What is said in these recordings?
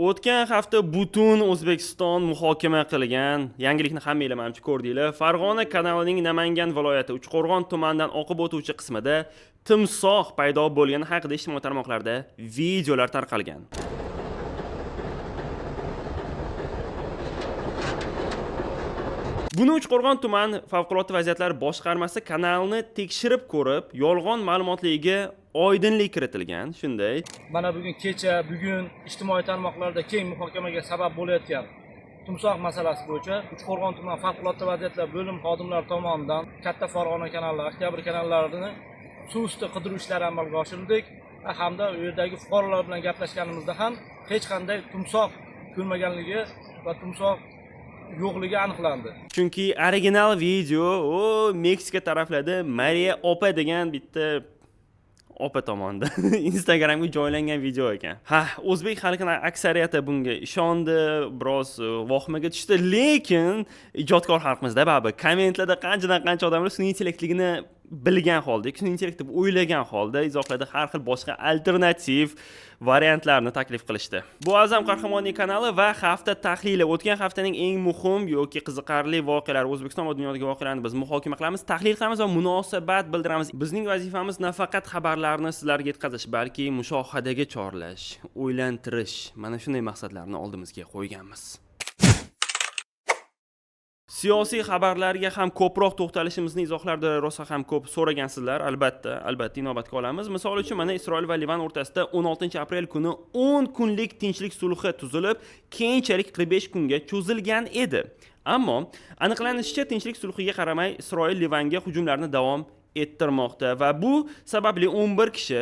O'tgan hafta butun O'zbekiston muhokama qilgan yangilikni hammanglar manimcha ko'rdinglar. Farg'ona kanalining Namangan viloyati Uchqo'rg'on tumanidan oqib o'tuvchi qismida timsoh paydo bo'lgani haqida ijtimoiy tarmoqlarda videolar tarqalgan. Buni Uchqo'rg'on tuman favqulodda vaziyatlar boshqarmasi kanalni tekshirib ko'rib, yolg'on ma'lumotligiga oydinlik kiritilgan. Shunday. Mana bugun, kecha, bugun ijtimoiy tarmoqlarda keng muhokamaga sabab bo'layotgan timsoh masalasi bo'yicha Uchqo'rg'on tuman favqulodda vaziyatlar bo'lim xodimlari tomonidan Katta Farg'ona kanali, Oktyabr kanallarini suv usti qidiruv ishlari amalga oshirildik va hamda u yerdagi fuqarolar bilan gaplashganimizda ham hech qanday timsoh ko'rmaganligi va timsoh yo'qligi aniqlandi. Chunki original video o Meksika taraflarda Mariya opa degan bitta opa tomonidan Instagramga joylangan video ekan. Ha, o'zbek xalqining aksariyati bunga ishondi, biroz vahimaga tushdi, lekin ijodkor xalqimizda baribir kommentlarda qanchadan qancha odamlar sun'iy intellektligini bilgan holda, sun'iy intellekt deb o'ylagan holda izohlarda har xil boshqa alternativ variantlarni taklif qilishdi. Bu Azam Qahramonning kanali va hafta tahlili. O'tgan haftaning eng muhim yoki qiziqarli voqealari, O'zbekiston va dunyodagi voqealarni biz muhokama qilamiz, tahlil qilamiz va munosabat bildiramiz. Bizning vazifamiz nafaqat xabarlarni sizlarga yetkazish, balki mushohadaga chorlash, o'ylantirish. Mana shunday maqsadlarni oldimizga qo'yganmiz. Siyosiy xabarlarga ham ko'proq to'xtalishimizni izohlarda rosa ham ko'p so'ragansizlar. Albatta, albatta inobatga olamiz. Misol uchun, mana Isroil va Livan o'rtasida 16 aprel kuni 10 kunlik tinchlik sulhi tuzilib, keyinchalik 45 kunga cho'zilgan edi. Ammo aniqlanishicha, tinchlik sulhiga qaramay Isroil Livanga hujumlarni davom ettirmoqda va bu sababli 11 kishi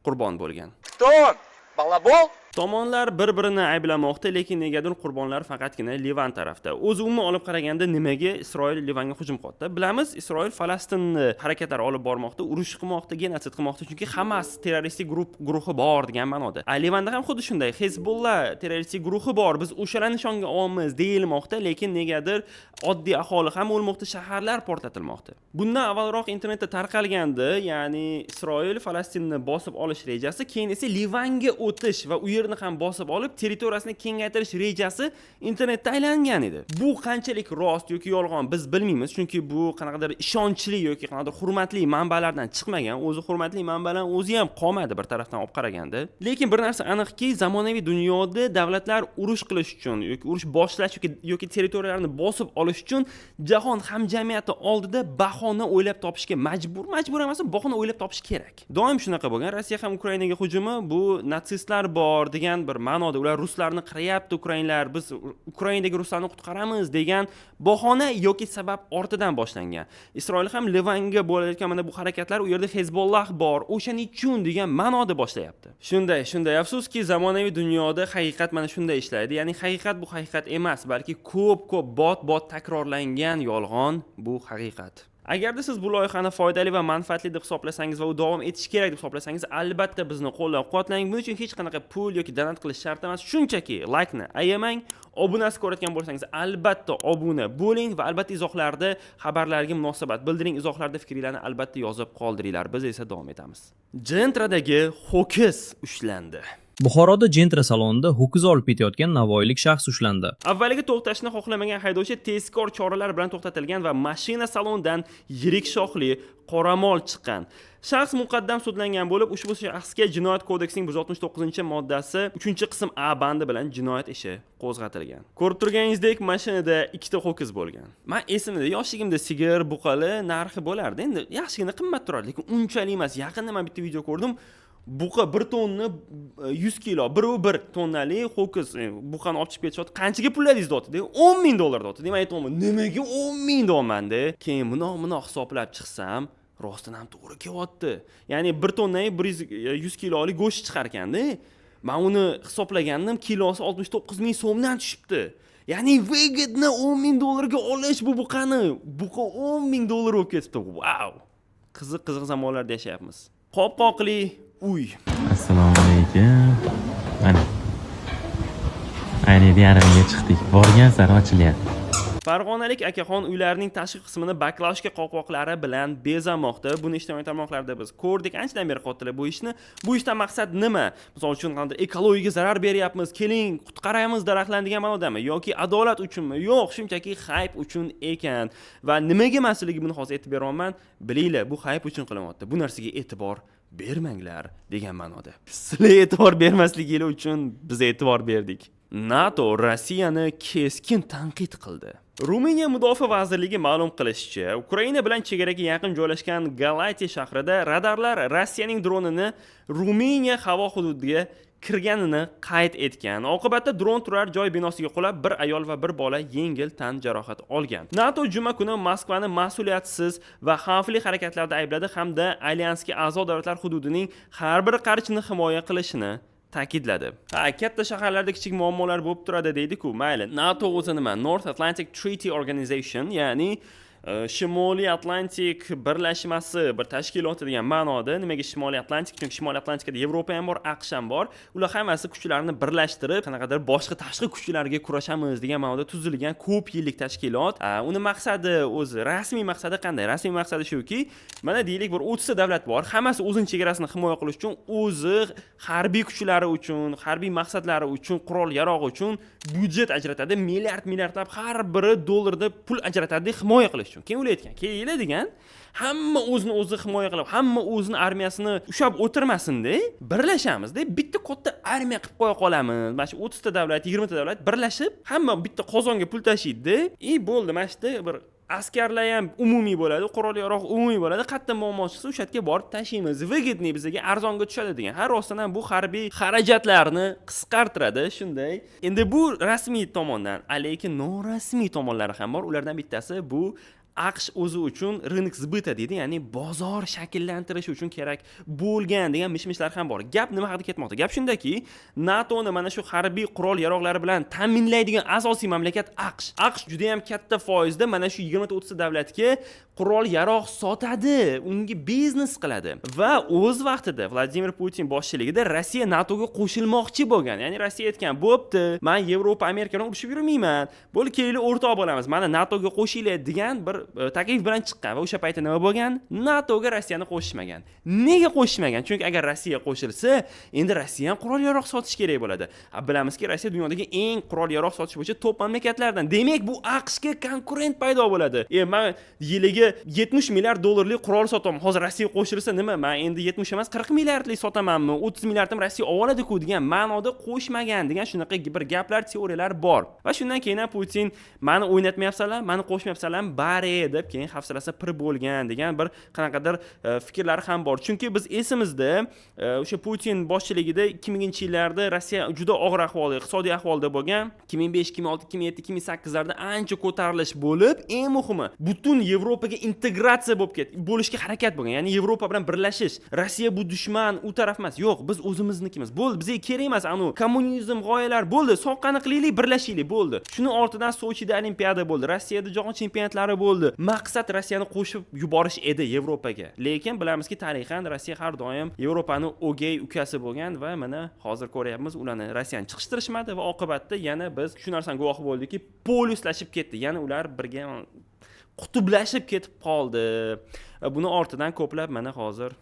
qurbon bo'lgan. Кто он? Балабол? Tomonlar bir-birini ayblamoqda, lekin negadir qurbonlar faqatgina Livan tarafda. O'zi umuman olib qaraganda, nimaga Isroil Livanga hujum qilyapti? Bilamiz, Isroil Falastinni harakatlari olib bormoqda, urush qilmoqda, genotsid qilmoqda, chunki Hamas terroristik guruhi bor degan ma'noda. A Livanda ham xuddi shunday, Hezbollah terroristik guruhi bor, biz o'shalarni nishonga olamiz deyilmoqda, lekin negadir oddiy aholi ham o'lmoqda, shaharlar portlatilmoqda. Bundan avvalroq internetda tarqalgandi, ya'ni Isroil Falastinni bosib olish rejasi, keyin esa Livanga o'tish va u yerni ham bosib olib, territoriyasini kengaytirish rejasi internetda aylangan edi. Bu qanchalik rost yoki yolg'on, biz bilmaymiz, chunki bu qanaqadir ishonchli yoki qanaqadir hurmatli manbalardan chiqmagan. O'zi hurmatli manbalar o'zi ham qolmadi bir tarafdan olib qaraganda. Lekin bir narsa aniqki, zamonaviy dunyoda davlatlar urush qilish uchun yoki urush boshlash yoki territoriyalarni bosib olish uchun jahon hamjamiyati oldida bahona o'ylab topishga majbur, majbur emas, bahona o'ylab topish kerak. Doim shunaqa bo'lgan. Rossiya ham Ukrainaga hujumi bu natsistlar bor degan bir ma'noda, ular ruslarni qiryapti, ukrainlar, biz Ukrainadagi ruslarni qutqaramiz degan bahona yoki sabab ortidan boshlangan. Isroil ham Livanga bo'layotgan mana bu harakatlar u yerda Hezbollah bor, o'shaning uchun degan ma'noda boshlayapti. Shunday, shunday. Afsuski, zamonaviy dunyoda haqiqat mana shunday ishlaydi. Ya'ni haqiqat bu haqiqat emas, balki ko'p ko'p bot bot takrorlangan yolg'on bu haqiqat. Agarda siz bu loyihani foydali va manfaatli deb hisoblasangiz va u davom etishi kerak deb hisoblasangiz, albatta bizni qo'llab-quvvatlang. Buning uchun hech qanaqa pul yoki donat qilish shart emas. Shunchaki laykni ayamang, obunasiz ko'rayotgan bo'lsangiz, albatta obuna bo'ling va albatta izohlarda xabarlarga munosabat bildiring. Izohlarda fikringizni albatta yozib qoldiringlar. Biz esa davom etamiz. Jentradagi ho'kiz ushlandi. Buxoroda Gentra salonida ho'kiz olib ketayotgan navoiylik shaxs ushlandi. Avvaliga to'xtashni xohlamagan haydovchi tezkor choralar bilan to'xtatilgan va mashina salonidan yirik shoxli qoramol chiqqan. Shaxs muqaddam sudlangan bo'lib, ushbu shaxsga Jinoyat kodeksining 169-moddasi 3-qism A bandi bilan jinoyat ishi qo'zg'atilgan. Ko'rib turganingizdek, mashinada ikkita ho'kiz bo'lgan. Men esimda, yoshligimda sigir, buqali narxi bo'lardi. Endi yaxshigina qimmat turardi, lekin unchalik emas. Yaqinda men bitta video ko'rdim. Buqa 1 tonna 100 kilo, 1,1 tonnali ho'kiz buqani olib chiqib ketishyapti. Qanchaga pulladingiz deyapti. 10 ming dollar deyapti. Men aytyapman, nimaga 10 ming deyapman-da. Keyin bundoq hisoblab chiqsam, rostdan ham to'g'ri kelyapti. Ya'ni 1 tonnaga 100 kilolik go'sht chiqar ekanda. Men uni hisoblagandim, kilosi 69 ming so'mdan tushibdi. Ya'ni выгодно 10 ming dollarga olish bu buqani. Buqa 10 ming dollar bo'lib ketibdi. Vau. Qiziq qiziq zamonlarda yashayapmiz. Qopqoqli uy. Assalomu alaykum. Mana. Aynida yarmiga chiqdik. Borgan sari ochilyapti. Farg'onalik akaxon uylarining tashqi qismini баклажка qopqoqlari bilan bezamoqda. Buni ijtimoiy tarmoqlarda biz ko'rdik. Anchadan beri qilyaptilar bu ishni. Bu ishdan maqsad nima? Misol uchun, qanday ekologiyaga zarar beryapmiz, keling, qutqaramiz daraxtlarni degan ma'nodami yoki adolat uchunmi? Yo'q, shunchaki хайп uchun ekan. Va nimaga emasligi buni hozir aytib beryapman. Bilinglar, bu хайп uchun qilyapti. Bu narsaga e'tibor bermanglar degan ma'noda. Sizlar e'tibor bermasliginglar uchun biz e'tibor berdik. NATO Rossiyani keskin tanqid qildi. Ruminiya mudofaa vazirligi ma'lum qilishicha, Ukraina bilan chegaraga yaqin joylashgan Galati shahrida radarlar Rossiyaning dronini Ruminiya havo hududiga kirganini qayd etgan. Oqibatda dron turar joy binosiga qulab, bir ayol va bir bola yengil tan jarohati olgan. NATO juma kuni Moskvani mas'uliyatsiz va xavfli harakatlarda aybladi hamda alyansga a'zo davlatlar hududining har bir qarichini himoya qilishini ta'kidladi. Ha, katta shaharlarda kichik muammolar bo'lib turadi deydi-ku. Mayli, NATO o'zi nima? North Atlantic Treaty Organization, ya'ni Shimoliy Atlantik birlashmasi bir tashkiloti degan ma'noda. Nimaga Shimoliy Atlantik? Chunki Shimoliy Atlantikada Yevropa ham bor, AQSh ham bor. Ular hammasi kuchlarni birlashtirib, qanaqadir boshqa tashqi kuchlarga kurashamiz degan ma'noda tuzilgan ko'p yillik tashkilot. Uni maqsadi o'zi, rasmiy maqsadi qanday? Rasmiy maqsadi shuki, mana deylik, bir 30 ta davlat bor, hammasi o'zini chegarasini himoya qilish uchun, o'zi harbiy kuchlari uchun, harbiy maqsadlari uchun, qurol yarog' uchun byudjet ajratadi, milliard milliardlab har biri dollarda pul ajratadi himoya qilish uchun. Keyin ular aytgan, kelinglar degan, hamma o'zini o'zi himoya qilib, hamma o'zini armiyasini ushlab o'tirmasinda, birlashamizda, bitta katta armiya qilib qo'ya qolamiz. Mana shu 30 ta davlat, 20 ta davlat birlashib, hamma bitta qozonga pul tashlaydida и bo'ldi. Mana shu yerda bir askarlar ham umumiy bo'ladi, qurol yarog' umumiy bo'ladi. Qayerda muammo chiqsa, o'sha yerga borib tashlaymiz, выгодный, bizga arzonga tushadi degan. Ha, rostdan ham bu harbiy xarajatlarni qisqartiradi shunday. Endi bu rasmiy tomondan, lekin norasmiy tomonlari ham bor. Ulardan bittasi bu AQSh o'zi uchun рынок сбыта deydi, ya'ni bozor shakllantirish uchun kerak bo'lgan degan mish mishlar ham bor. Gap nima haqida ketmoqda? Gap shundaki, NATOni mana shu harbiy qurol yarog'lari bilan ta'minlaydigan asosiy mamlakat AQSh. AQSh juda yam katta foizda mana shu 20 ta, 30 ta davlatga qurol yarog' sotadi, unga biznes qiladi. Va o'z vaqtida Vladimir Putin boshchiligida Rossiya NATOga qo'shilmoqchi bo'lgan. Ya'ni Rossiya aytgan, bo'pti, man Yevropa, Amerika bilan urushib yurmayman, bo'ldi, kelinglar, o'rtoq bo'lamiz, mana NATOga qo'shinglar degan bir taklif bilan chiqqan. Va o'sha paytda nima bo'lgan? NATOga Rossiyani qo'shishmagan. Nega qo'shishmagan? Chunki agar Rossiya qo'shilsa, endi Rossiya ham qurol yarog' sotish kerak bo'ladi. A bilamizki, Rossiya dunyodagi eng qurol yarog' sotish bo'yicha top mamlakatlardan. Demak, bu AQShga konkurent paydo bo'ladi. Man yiliga 70 milliard dollarlik qurol sotaman, hozir Rossiya qo'shilsa nima, man endi 70 emas, 40 milliardlik sotamanmi? 30 milliardim Rossiya olib oladi-ku degan ma'noda qo'shmagan degan shunaqa bir gaplar, teoriyalar bor. Va shundan keyin ham Putin mani o'ynatmayapsanlar, mani qo'shmayapsanlar, bari deb keyin hafsalasi pir bo'lgan degan bir qanaqadir fikrlar ham bor. Chunki biz esimizda, o'sha Putin boshchiligida 2000-yillarda Rossiya juda og'ir ahvolda, iqtisodiy ahvolda bo'lgan. 2005, 2006, 2007, 2008 larda ancha ko'tarilish bo'lib, eng muhimi, butun Yevropaga integratsiya bo'lib ketdi, bo'lishga harakat bo'lgan, ya'ni Yevropa bilan birlashish. Rossiya bu dushman, u taraf emas, yo'q, biz o'zimiznikimiz, bo'ldi, bizga kerak emas anu kommunizm g'oyalar, bo'ldi, soqqani qilaylik, birlashaylik, bo'ldi. Shuni ortidan Sochida olimpiada bo'ldi, Rossiyada jahon chempionatlari bo'ldi. Maqsad Rossiyani qo'shib yuborish edi Yevropaga. Lekin bilamizki, tarixan Rossiya har doim Yevropani o'gay ukasi bo'lgan. Va mana hozir ko'ryapmiz, ularni, Rossiyani chiqishtirishmadi va oqibatda yana biz shu narsani guvohi bo'ldikki, polyuslashib ketdi, yana ular birga qutublashib ketib qoldi. Buni ortidan ko'plab mana hozir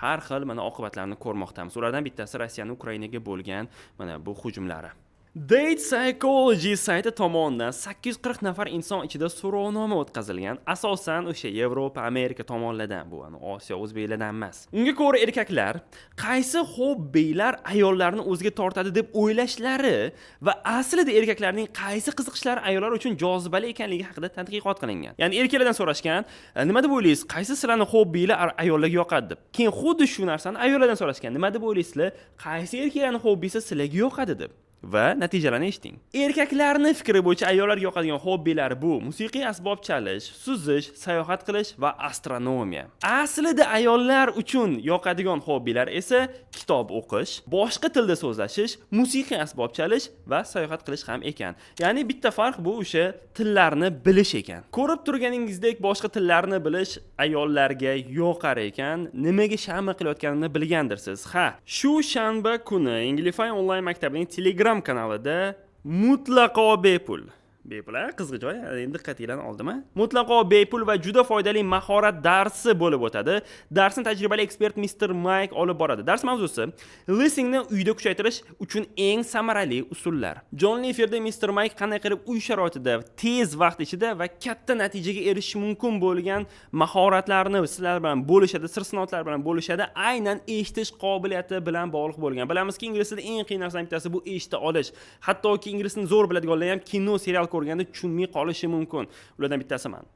har xil mana oqibatlarni ko'rmoqdamiz. Ulardan bittasi Rossiyani Ukrainaga bo'lgan mana bu hujumlari. Date Psychology sayti tomonidan 840 nafar inson ichida so'rovnoma o'tkazilgan. Asosan o'sha Yevropa, Amerika tomonlardan bu, ani Osiyo, o'zbeklardan emas. Unga ko'ra, erkaklar qaysi hobbilar ayollarni o'ziga tortadi deb o'ylashlari va aslida erkaklarning qaysi qiziqishlari ayollar uchun jozibali ekanligi haqida tadqiqot qilingan. Ya'ni erkaklardan so'rashgan, "Nima deb o'ylaysiz, qaysi sizlarning hobbilar ayollarga yoqadi?" deb. Keyin xuddi shu narsani ayollardan so'rashgan, "Nima deb o'ylaysizlar, qaysi erkaklarning hobbisi sizlarga yoqadi?" deb. Va natijalarni eshiting. Erkaklarni fikri bo'yicha ayollarga yoqadigan hobbilar bu musiqiy asbob chalish, suzish, sayohat qilish va astronomiya. Aslida ayollar uchun yoqadigan hobbilar esa kitob o'qish, boshqa tilda so'zlashish, musiqiy asbob chalish va sayohat qilish ham ekan. Ya'ni bitta farq bu o'sha tillarni bilish ekan. Ko'rib turganingizdek, boshqa tillarni bilish ayollarga yoqar ekan. Nimaga shama qilayotganini bilgandirsiz. Ha, shu shanba kuni Englify onlayn maktabining Telegram kanalida mutlaqo bepul Bepul, a, qiziq joy. Endi diqqatinglarni oldimi? Mutlaqo bepul va juda foydali mahorat darsi bo'lib o'tadi. Darsni tajribali ekspert Mister Mayk olib boradi. Dars mavzusi: listeningni uyda kuchaytirish uchun eng samarali usullar. Jonli efirda Mister Mayk qanday qilib uy sharoitida tez vaqt ichida va katta natijaga erishish mumkin bo'lgan mahoratlarni sizlar bilan bo'lishadi, sir sinoatlar bilan bo'lishadi, aynan eshitish qobiliyati bilan bog'liq bo'lgan. Bilamizki, ingliz tilida eng qiyin narsalardan bittasi bu eshita olish. Hattoki ingliz tilini zo'r biladiganlar ham kino, serial ko'rganda tushunmay qolishi mumkin. Ulardan bittasi man.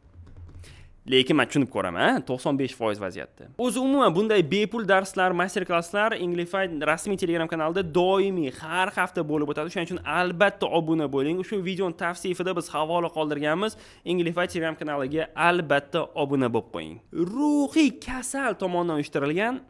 Lekin man tushunib ko'raman 95% vaziyatda. O'zi umuman bunday bepul darslar, master klasslar Englify rasmiy Telegram kanalida doimiy har hafta bo'lib o'tadi. Shuning uchun albatta obuna bo'ling. Shu videoni tavsifida biz havola qoldirganmiz. Englify Telegram kanaliga albatta obuna bo'lib qo'ying. Ruhiy kasal tomonidan uyushtirilgan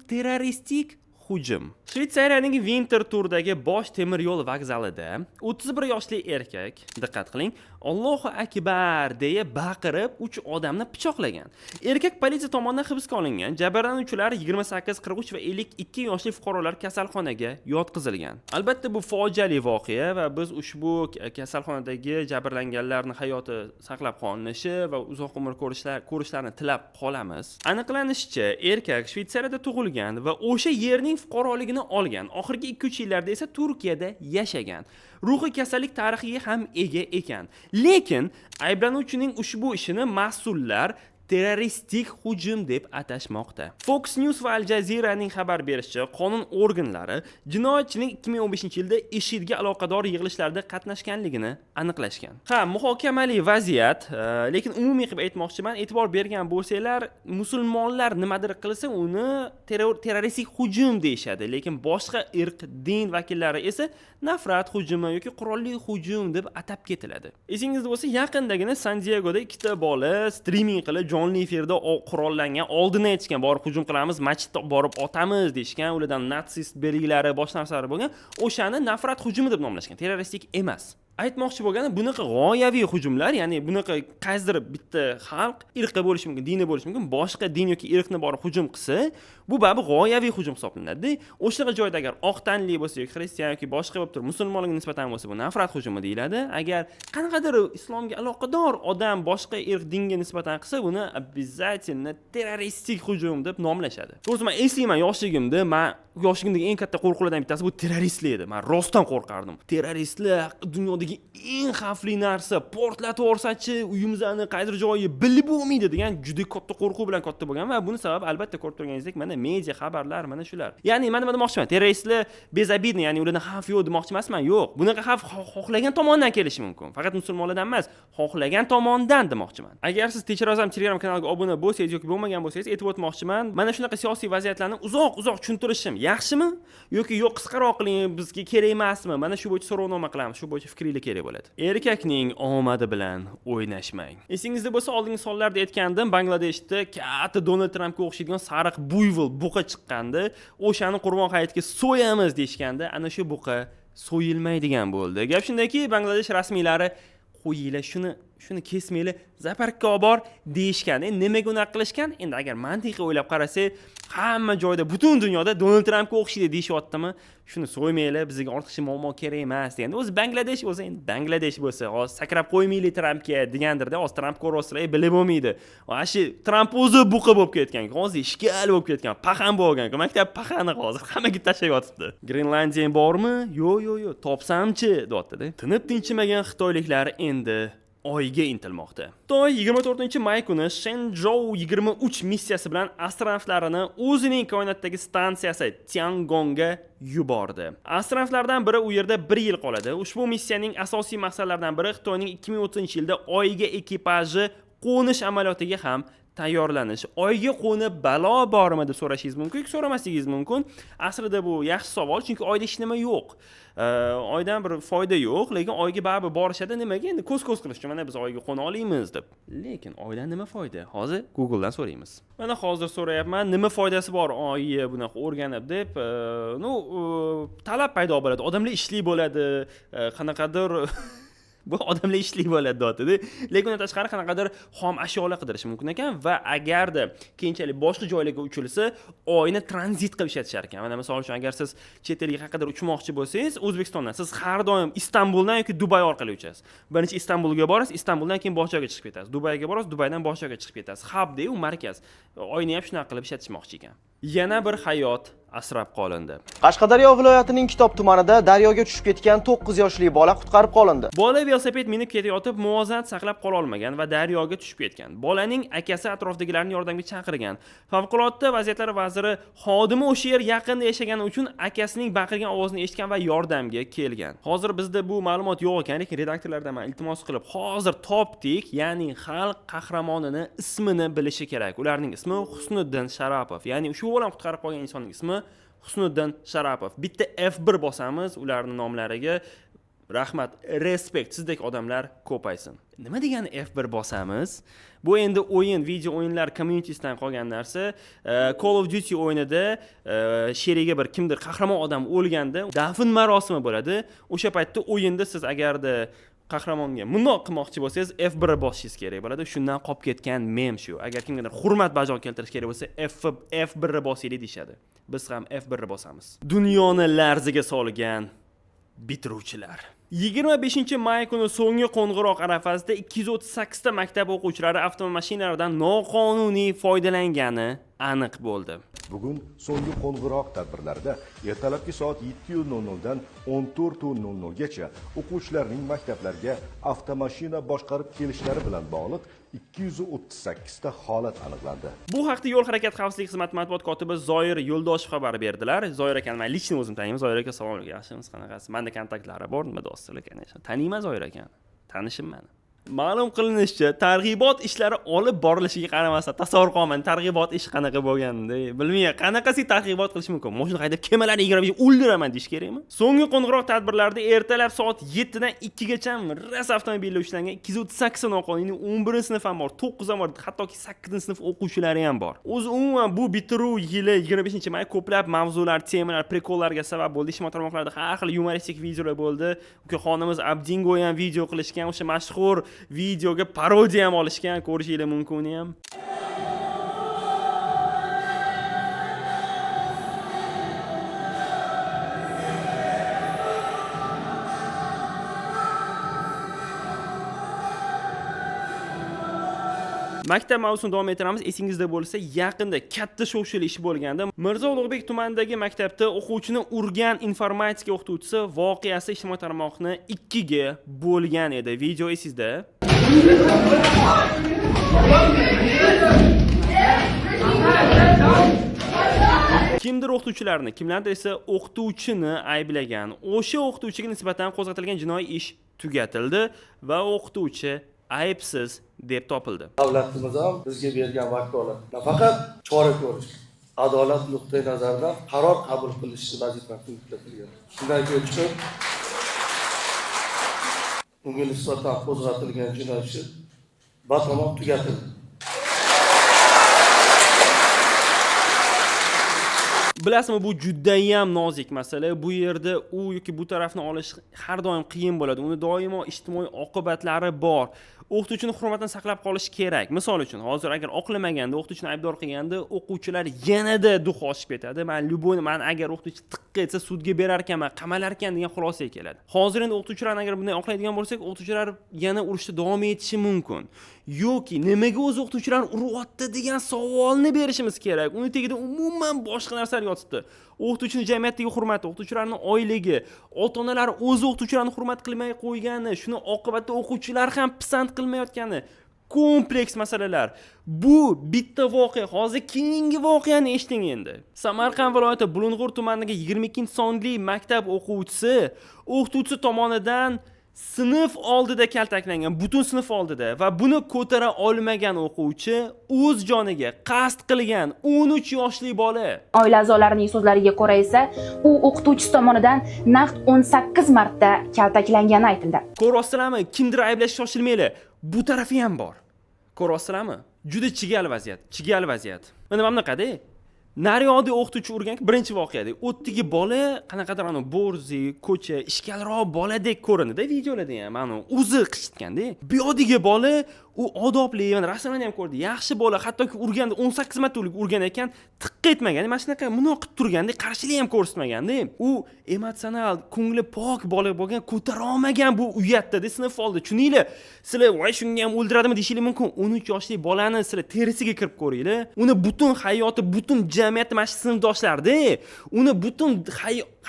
terroristik hujum. Shvetsariyaning Vinterturdagi bosh temir yo'l vokzalida 31 yoshli erkak, diqqat qiling, "Allohu akbar" deya baqirib, 3 odamni pichoqlagan. Erkak politsiya tomonidan hibsga olingan. Jabrlanuvchilar 28, 43 va 52 yoshli fuqarolar kasalxonaga yotqizilgan. Albatta, bu fojiali voqea va biz ushbu kasalxonadagi jabrlanganlarni hayoti saqlab qolinishi va uzoq umr ko'rishlarini tilab qolamiz. Aniqlanishicha, erkak Shvetsariyada tug'ilgan va o'sha yerning fuqaroligini olgan. Oxirgi 2-3 yillarda esa Turkiyada yashagan. Ruhiy kasallik tarixiga ham ega ekan. Lekin ayblanuvchining ushbu ishini mas'ullar terroristik hujum deb atashmoqda. Fox News va Al Jazeeraning xabar berishicha, qonun organlari jinoyatchining 2015-yilda IShIDga aloqador yig'ilishlarda qatnashganligini aniqlashgan. Ha, muhokamali vaziyat, lekin umumiy qilib aytmoqchiman, e'tibor bergan bo'lsanglar, musulmonlar nimadir qilsa, uni terroristik hujum deyishadi, lekin boshqa irq, din vakillari esa nafrat hujumi yoki qurolli hujum deb atab ketiladi. Esingizda bo'lsa, yaqindagina San Diegoda ikkita bola стриминг qilib, jonli efirda qurollangan, oldin aytishgan, borib hujum qilamiz, masjidda borib otamiz deyishgan, ulardan natsist belgilari, boshqa narsalar bo'lgan, o'shani nafrat hujumi deb nomlashgan, terroristik emas. Aytmoqchi bo'lganim, bunaqa g'oyaviy hujumlar, ya'ni bunaqa qaysidir bitta xalq, irqi bo'lishi mumkin, dini bo'lishi mumkin, boshqa din yoki irqni borib hujum qilsa, bu baribir g'oyaviy hujum hisoblanadi. O'shaqa joyda agar oq tanli bo'lsa yoki xristian yoki boshqa bo'lib turib musulmonlarga nisbatan bo'lsa, bu nafrat hujumi deyiladi. Agar qanaqadir islomga aloqador odam boshqa irq, dinga nisbatan qilsa, buni обязательно terroristik hujum deb nomlashadi. To'g'risi, man eslayman, yoshligimda, man yoshligimdagi eng katta qo'rquvlardan bittasi bu terroristlar edi. Man rostdan qo'rqardim. Terroristlar dunyodagi eng xavfli narsa, portlatib yuborsachi uyimizni qaysidir joyi, bilib bo'lmaydi degan juda katta qo'rquv bilan katta bo'lgan va buni sababi, albatta, ko'rib turganingizdek, mana media, xabarlar, mana shular. Ya'ni man nima demoqchiman, terroristlar безобидный, ya'ni ulardan xavf yo'q demoqchi emasman. Yo'q, bunaqa xavf xohlagan tomondan kelishi mumkin, faqat musulmonlardan emas, xohlagan tomondan demoqchiman. Agar siz Teacher Azam Telegram kanaliga obuna bo'lsangiz yoki bo'lmagan bo'lsangiz, aytib o'tmoqchiman, mana shunaqa siyosiy vaziyatlarni uzoq uzoq tushuntirishim yaxshimi yoki yo'q, qisqaroq qiling, bizga kerak emasmi? Mana shu bo'yicha so'rovnoma qilamiz, shu bo'yicha fikringlar kerak bo'ladi. Erkakning omadi bilan o'ynashmang. Esingizda bo'lsa, oldingi sonlarda aytgandim, Bangladeshda katta Donald Trampga o'xshaydigan sariq буйвол, buqa chiqqandi. O'shani Qurbon hayitiga so'yamiz deyishgandi. Ana shu buqa so'yilmaydigan bo'ldi. Gap shundaki, Bangladesh rasmiylari "Qo'yinglar shuni, shuni kesmanglar, zooparkka olib bor" deyishgan. Endi nimaga unaqa qilishgan? Endi agar mantiqiy o'ylab qarasak, hamma joyda, butun dunyoda Donald Trampga o'xshaydi deyishyaptimi, shuni so'ymanglar, bizga ortiqcha muammo kerak emas deganda. O'zi Bangladesh, o'zi endi Bangladesh bo'lsa, hozir sakrab qo'ymaylik Trampga degandirda. Hozir Tramp ko'ryapsizlar, bilib bo'lmaydi, mana shu Tramp o'zi buqa bo'lib ketgan, hozir ishkal bo'lib ketgan, paxan bo'lgan, maktab paxani hozir hammaga tashlab yotibdi. Grenlandiya bormi? Yo'q, yo'q, yo'q, topsamchi, deyaptida. Tinib tinchimagan xitoyliklar endi Oyga intilmoqda. Xitoy 24 may kuni Shenzhou 23 missiyasi bilan astronavtlarini o'zining koinotdagi stansiyasi Tiangongga yubordi. Astronavtlardan biri u yerda bir yil qoladi. Ushbu missiyaning asosiy maqsadlaridan biri Xitoyning 2030 yilda Oyga ekipaji qo'nish amaliyotiga ham tayyorlanish. Oyga qo'nib balo bormi deb so'rashingiz mumkin yoki so'ramasligingiz mumkin. Aslida bu yaxshi savol, chunki Oyda hech nima yo'q. Oydan bir foyda yo'q, lekin Oyga baribir borishadi. Nimaga? Endi ko'z ko'z qilish uchun, mana biz Oyga qo'na olamiz deb. Lekin Oydan nima foyda? Hozir Googledan so'raymiz. Mana hozir so'rayapman, nima foydasi bor Oyni bunaqa o'rganib deb. Ну, talab paydo bo'ladi, odamlar ishli bo'ladi, qanaqadir Bu odamlar ishli bo'ladi dotida. Lekin undan tashqari qanaqadir xom ashyolar qidirishi mumkin ekan va agarda keyinchalik boshqa joylarga uchilsa, Oyni tranzit qilib ishlatishar ekan. Mana, misol uchun, agar siz chet elga qayerqadir uchmoqchi bo'lsangiz O'zbekistondan, siz har doim Istanbuldan yoki Dubay orqali uchasiz. Birinchi Istanbulga borasiz, Istanbuldan keyin boshqa joyga chiqib ketasiz. Dubayga borasiz, Dubaydan boshqa joyga chiqib ketasiz. Hub u markaz. Oyni ham shunaqa qilib ishlatishmoqchi ekan. Yana bir hayot asrab qolindi. Qashqadaryo viloyatining Kitob tumanida daryoga tushib ketgan 9 yoshli bola qutqarib qolindi. Bola velosiped minib ketayotib muvozanat saqlab qola olmagan va daryoga tushib ketgan. Bolaning akasi atrofdagilarni yordamga chaqirgan. Favqulodda vaziyatlar vaziri xodimi o'sha yer yaqinda yashagani uchun akasining baqirgan ovozini eshitgan va yordamga kelgan. Hozir bizda bu ma'lumot yo'q ekan, lekin redaktorlardan man iltimos qilib hozir topdik, ya'ni xalq qahramonini ismini bilishi kerak. Ularning ismi Husniddin Sharapov. Ya'ni shu bolani qutqarib qolgan insonning ismi Husniddin Sharapov. Bitta F1 bosamiz ularning nomlariga. Rahmat, respekt, sizdek odamlar ko'paysin. Nima degani F1 bosamiz? Bu endi o'yin, video o'yinlar communitysidan qolgan narsa. Call of Duty o'yinida sheriga bir kimdir, qahramon odam o'lganda dafn marosimi bo'ladi. O'sha paytda o'yinda siz agarda qahramonga mundoq qilmoqchi bo'lsangiz, F1 bosishingiz kerak bo'ladi. Shundan qolib ketgan mem shu. Agar kimgadir hurmat bajo keltirish kerak bo'lsa, F1 bosinglar deyishadi. Biz ham F1 bosamiz. Dunyoni larzaga solgan bitiruvchilar. 25 may kuni so'nggi qo'ng'iroq arafasida 238 ta maktab o'quvchilari avtomashinalardan noqonuniy foydalangani aniq bo'ldi. Bugun so'nggi qo'ng'iroq tadbirlarida ertalabki soat 7:00 dan 14:00 gacha o'quvchilarning maktablarga avtomashina boshqarib kelishlari bilan bog'liq 238 ta holat aniqlandi. Bu haqda Yo'l harakati xavfsizligi xizmati matbuot kotibi Zoir Yo'ldoshev xabar berdilar. Zoir akani men лично o'zim taniyman. Zoir aka, assalomu alaykum, yaxshimisiz, qanaqasiz? Menda kontaktlari bor, nima do'stlar, конечно. Taniyman Zoir akani. Tanishim mani. Ma'lum qilinishicha, targ'ibot ishlari olib borilishiga qaramasdan, tasavvur qilaman, targ'ibot ishi qanaqa bo'lganida, bilmayman, qanaqasiga targ'ibot qilish mumkin? Mashina haydab kelmalarni 25 o'ldiraman deyish kerakmi? So'nggi qo'ng'iroq tadbirlarida ertalab soat 7 dan 2 gacha rosa avtomobillar ushlangan, 238 noqonuniy, 11 sinf ham bor, 9 ham bor, hattoki 8 sinf o'quvchilari ham bor. O'zi umuman bu bitiruv yili 25 may ko'plab mavzular, temalar, прикол larga sabab bo'ldi. Ijtimoiy tarmoqlarda har xil yumoristik videolar bo'ldi. Ukaxonimiz Abdingo ham video qilishgan, o'sha mashhur videoga parodiya ham olishgan, ko'rishinglar mumkin uni ham. Maktab mavzusini davom ettiramiz. Esingizda bo'lsa, yaqinda katta shov-shuvli ish bo'lganda, Mirzo Ulug'bek tumanidagi maktabda o'quvchini urgan informatika o'qituvchisi voqeasi ijtimoiy tarmoqni ikkiga bo'lgan edi. Video esingizda? Kimdir o'qituvchilarni, kimlardir esa o'qituvchini ayblagan. O'sha o'qituvchiga nisbatan qo'zg'atilgan jinoiy ish tugatildi va o'qituvchi aybsiz deb topildi. Davlatimiz ham bizga bergan vakolat nafaqat chora ko'rish, adolat nuqtai nazaridan qaror qabul qilish vazifasi yuklatilgan. Shundan kelib chiqib, unga nisbatan qo'zg'atilgan jinoiy ishi batamom tugatildi. Bilasizmi, bu judayam nozik masala. Bu yerda u yoki bu tarafni olish har doim qiyin bo'ladi. Uni doimo ijtimoiy oqibatlari bor. O'qituvchini hurmatini saqlab qolish kerak. Misol uchun, hozir agar oqlamaganda, o'qituvchini aybdor qilganda, o'quvchilar yanada дух oshib ketadi. Man любой, man agar o'qituvchi tiqqa etsa sudga berar ekanman, qamalar ekan degan xulosaga keladi. Hozir endi o'qituvchilarni agar bunday oqlaydigan bo'lsak, o'qituvchilar yana urushda davom etishi mumkin. Yoki nimaga o'zi o'qituvchilarni uryapti degan savolni berishimiz kerak. Uni tagida umuman boshqa narsalar yotibdi. O'qituvchini jamiyatdagi hurmati, o'qituvchilarning oyligi, ota-onalar o'zi o'qituvchilarni hurmat qilmay qo'ygani, shuni oqibatida o'quvchilar ham pisand qilmayotgani, kompleks masalalar. Bu bitta voqea. Hozir keyingi voqeani eshiting endi. Samarqand viloyati Bulung'ur tumanidagi 22-sonli maktab o'quvchisi o'qituvchisi tomonidan sinf oldida kaltaklangan, butun sinf oldida, va buni ko'tara olmagan o'quvchi o'z joniga qasd qilgan 13 yoshli bola. Oila a'zolarining so'zlariga ko'ra esa, u o'qituvchisi tomonidan naqd 18 marta kaltaklangani aytildi. Ko'ryapsizlarmi? Kimdir ayblashga shoshilmanglar. Bu tarafi ham bor. Ko'ryapsizlarmi? Juda chigal vaziyat, chigal vaziyat. Mana bunaqada. Naryoqda o'qituvchi urgan, birinchi voqeada. O'tdagi bola qanaqadir anavi борзый, ko'cha, ishkalroq boladek ko'rindida videolarda ham, mana o'zi qichitganda. Bu yoqdagi bola u odobli, mana rasmlarni ham ko'rdi. Yaxshi bola, hattoki urganda 18 marta urgan ekan, tiqqa etmagan. Mana shunaqa mundoq qilib turganda, qarshilik ham ko'rsatmaganda. U emotsional, ko'ngli pok bola bo'lgan, ko'tara olmagan bu uyatda sinf oldida. Tushuninglar, sizlar voy shunga ham o'ldiradimi deyishinglar mumkin. 13 yoshli bolani sizlar terisiga kirib ko'ringlar. Uni butun hayoti, butun jamiyati mana shu sinfdoshlarda, uni butun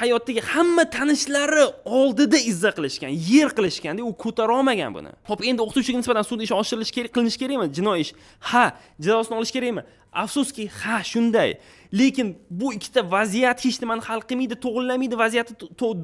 hayotdagi hamma tanishlari oldida izza qilishgan, yer qilishganda u ko'tara olmagan buni. Xo'p, endi o'qituvchiga nisbatan sud ishi oshirilishi kerak, qilinishi kerakmi? Jinoiy ish. Ha, jazosini olish kerakmi? Afsuski, ha, shunday. Lekin bu ikkita vaziyat hech nimani hal qilmaydi, to'g'rilamaydi, vaziyatni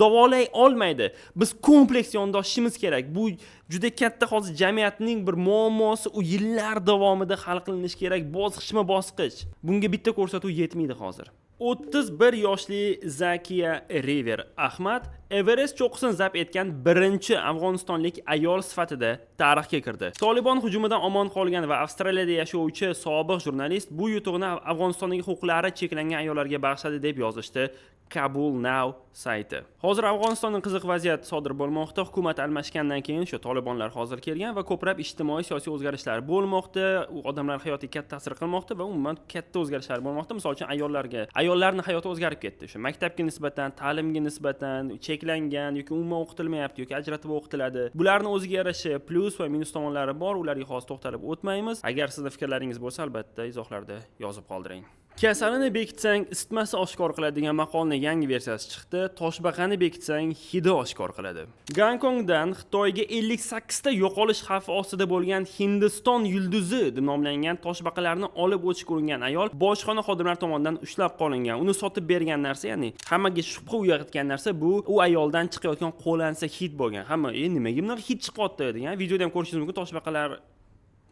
davolay olmaydi. Biz kompleks yondoshishimiz kerak. Bu juda katta hozir jamiyatning bir muammosi, u yillar davomida hal qilinishi kerak, bosqichma-bosqich. Bunga bitta ko'rsatuv yetmaydi hozir. 31 yoshli Zakiya River Ahmad Everest cho'qqisini zabt etgan birinchi afg'onistonlik ayol sifatida tarixga kirdi. Tolibon hujumidan omon qolgan va Avstraliyada yashovchi sobiq jurnalist bu yutug'ini Afg'onistondagi huquqlari cheklangan ayollarga bag'ishladi, deb yozishdi Kabul Now sayti. Hozir Afg'onistonda qiziq vaziyat sodir bo'lmoqda. Hukumat almashgandan keyin shu tolibonlar hozir kelgan va ko'plab ijtimoiy siyosiy o'zgarishlar bo'lmoqda. U odamlar hayotiga katta ta'sir qilmoqda va umuman katta o'zgarishlar bo'lmoqda. Misol uchun ayollarning hayoti o'zgarib ketdi. Shu maktabga nisbatan, ta'limga nisbatan cheklangan yoki umuman o'qitilmayapti yoki ajratib o'qitiladi. Bularning o'ziga yarasha plyus va minus tomonlari bor. Ularga hozir to'xtalib o'tmaymiz. Agar sizning fikrlaringiz bo'lsa, albatta izohlarda yozib qoldiring. Kasalini bekitsang, isitmasi oshkor qiladi degan maqolning yangi versiyasi chiqdi. Toshbaqani bekitsang, hidi oshkor qiladi. Gonkongdan Xitoyga 58 ta yo'qolish xavfi ostida bo'lgan Hindiston yulduzi deb nomlangan toshbaqalarni olib o'tishga uringan ayol bojxona xodimlari tomonidan ushlab qolingan. Uni sotib bergan narsa, ya'ni hammaga shubha uyg'otgan narsa bu u ayoldan chiqayotgan qo'lansa hid bo'lgan. Hamma, nimaga bunaqa hid chiqyapti degan videoda ham ko'rishingiz mumkin. Toshbaqalar,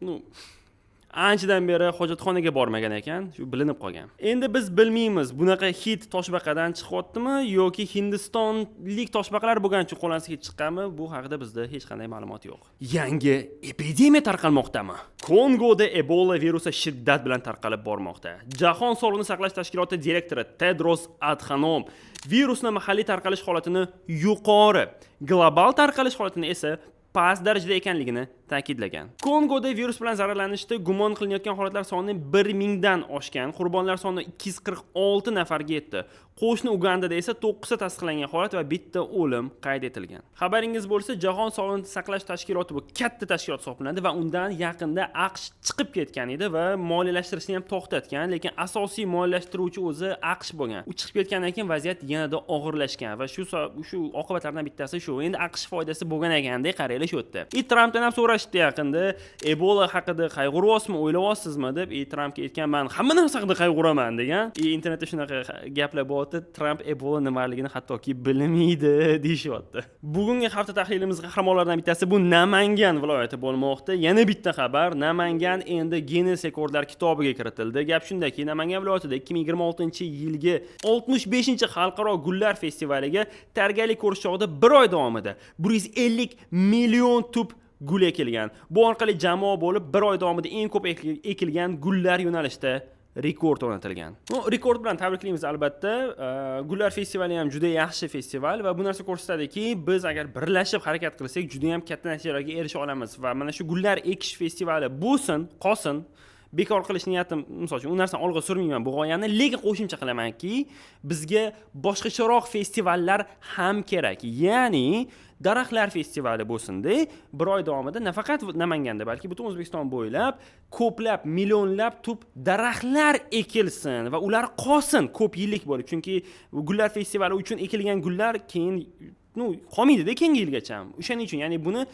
ну, anchadan beri hojatxonaga bormagan ekan, shu bilinib qolgan. Endi biz bilmaymiz, bunaqa hid toshbaqadan chiqyaptimi yoki hindistonlik toshbaqalar bo'lgani uchun qo'lansa hid chiqqanmi, bu haqida bizda hech qanday ma'lumot yo'q. Yangi epidemiya tarqalmoqdami? Kongoda Ebola virusi shiddat bilan tarqalib bormoqda. Jahon sog'liqni saqlash tashkiloti direktori Tedros Adhanom virusni mahalliy tarqalish holatini yuqori, global tarqalish holatini esa past darajada ekanligini ta'kidlagan. Kongoda virus bilan zararlanishda gumon qilinayotgan holatlar soni 1000 dan oshgan, qurbonlar soni 246 nafarga yetdi. Qo'shni Ugandada esa 9 ta tasdiqlangan holat va bitta o'lim qayd etilgan. Xabaringiz bo'lsa, Jahon sog'liqni saqlash tashkiloti bu katta tashkilot hisoblanadi va undan yaqinda AQSh chiqib ketgan edi va moliyalashtirishni ham to'xtatgan, lekin asosiy moliyalashtiruvchi o'zi AQSh bo'lgan. U chiqib ketgandan keyin vaziyat yanada og'irlashgan va shu oqibatlardan bittasi shu. Endi AQSh foydasi bo'lgan ekanda, qaranglar shu yerda. Trampdan ham so'rashdi yaqinda, Ebola haqida qayg'uryapsizmi, o'ylayapsizmi deb. Trampga aytgan, men hamma narsa haqida qayg'uraman degan. Internetda shunaqa gaplar bo'lyapti, Tramp Ebola nimaligini hattoki bilmaydi deyishyapti. Bugungi hafta tahlilimiz qahramonlaridan bittasi bu Namangan viloyati bo'lmoqda. Yana bitta xabar, Namangan endi Guinness rekordlar kitobiga kiritildi. Gap shundaki, Namangan viloyatida 2026-yilgi 65-xalqaro gullar festivaliga tayyorgarlik ko'rish chog'ida bir oy davomida 150 million tup gul ekilgan. Bu orqali jamoa bo'lib bir oy davomida eng ko'p ekilgan gullar yo'nalishida rekord o'rnatilgan. Rekord bilan tabriklaymiz albatta. Gullar festivali ham juda yaxshi festival va bu narsa ko'rsatadiki, biz agar birlashib harakat qilsak, juda ham katta natijalarga erisha olamiz va mana shu gullar ekish festivali bo'lsin, qolsin. Bekor qilish niyatim, misol uchun, u narsani olg'a surmayman bu g'oyani, lekin qo'shimcha qilamanki, bizga boshqacharoq festivallar ham kerak. Ya'ni daraxtlar festivali bo'lsin-da, bir oy davomida nafaqat Namanganda, balki butun O'zbekiston bo'ylab ko'plab millionlab tup daraxtlar ekilsin va ular qolsin ko'p yillik bo'lib. Chunki gullar festivali uchun ekilgan gullar keyin qolmaydi-da keyingi yilgacha. O'shaning uchun, ya'ni buni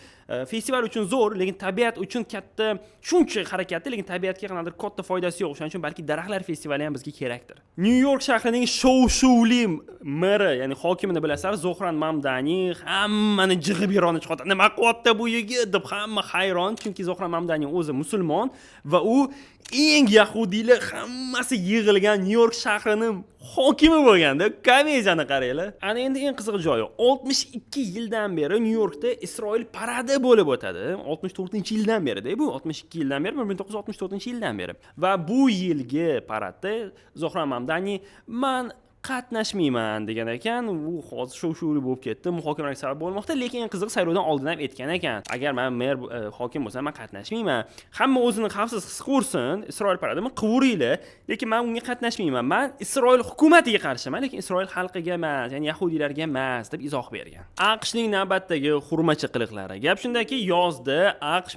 festival uchun zo'r, lekin tabiat uchun katta shuncha harakatda, lekin tabiatga qandaydir katta foydasi yo'q. O'shaning uchun balki daraxtlar festivali ham bizga kerakdir. Nyu York shahrining shov-shuvli meri, ya'ni hokimini bilasizlar, Zohran Mamdani hammani jig'ib yeroni chiqadi. Nima qilyapti bu yigit deb hamma hayron, chunki Zohran Mamdani o'zi musulmon va u eng yahudiylar hammasi yig'ilgan Nyu York shahrini Hokimi bo'lganda, komediyani qaranglar. Ana endi eng qiziq joyi, 62 yildan beri Nyu Yorkda Isroil paradi bo'lib o'tadi. 64-yildan berida bu, 62 yildan beri, 1964 yildan beri. Va bu yilgi paradda Zohran Mamdani "Man qatnashmayman" degan ekan. U hozir shov shuvli bo'lib ketdi, muhokamalarga sabab bo'lmoqda. Lekin eng qizig'i, saylovdan oldin ham aytgan ekan: "Agar man mer, hokim bo'lsam, man qatnashmayman. Hamma o'zini xavfsiz his qilsin, Isroil paradimi, qilaveringlar, lekin man unga qatnashmayman. Man Isroil hukumatiga qarshiman, lekin Isroil xalqiga emas, ya'ni yahudiylarga emas", deb izoh bergan. AQShning navbatdagi xurmacha qiliqlari. Gap shundaki, yozda AQSh,